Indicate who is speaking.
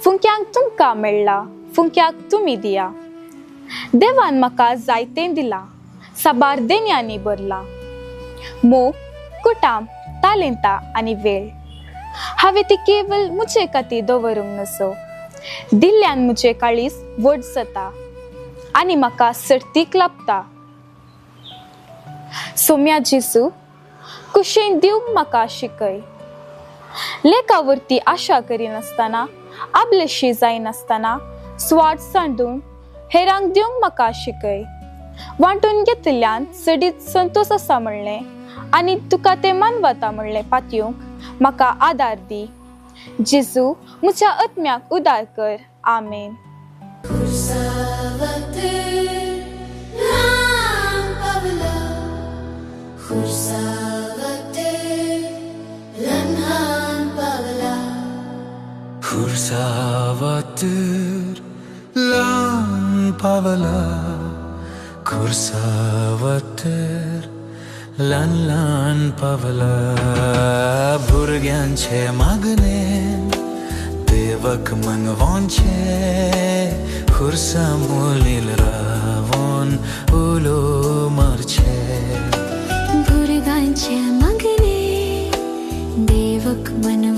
Speaker 1: फुंक्यांक तुमकां मेळ्ळा फुंक्याक तुमी दिया. देवान म्हाका जायतें दिलां, साबार देण्यांनी भरलां. मोग, कुटाम, तालेंता आनी वेळ हांवें ती केवल म्हजे खातीर दवरूंक नसो. दिल्ल्यान म्हजें काळीज व्हड जाता आनी म्हाका सर्तीक लाबता. सोम्या जेजू, कुशेन दिवंक म्हाका शिकय. लेखा वरती आशा करिनासतना, आबलेशी जायनासतना, स्वार्थ सांडून हेरांक दिवंक म्हाका शिकय. वांटून घेतिल्ल्यान चडीत संतोश आसा म्हणलें आनी तुका तें मानवता म्हणलें पातयेवंक म्हाका आदार दी. जेजू, म्हज्या आत्म्याक उदार कर. आमेन.
Speaker 2: Kursavatır lan pavala, kursavatır lan lan pavala. भुरग्यांचे मागणे देवक मनवोंचे, खुर्सा मुलील रावोन उलो मारचे.
Speaker 3: भुरग्यांचे मागणे देवक मनवोंचे.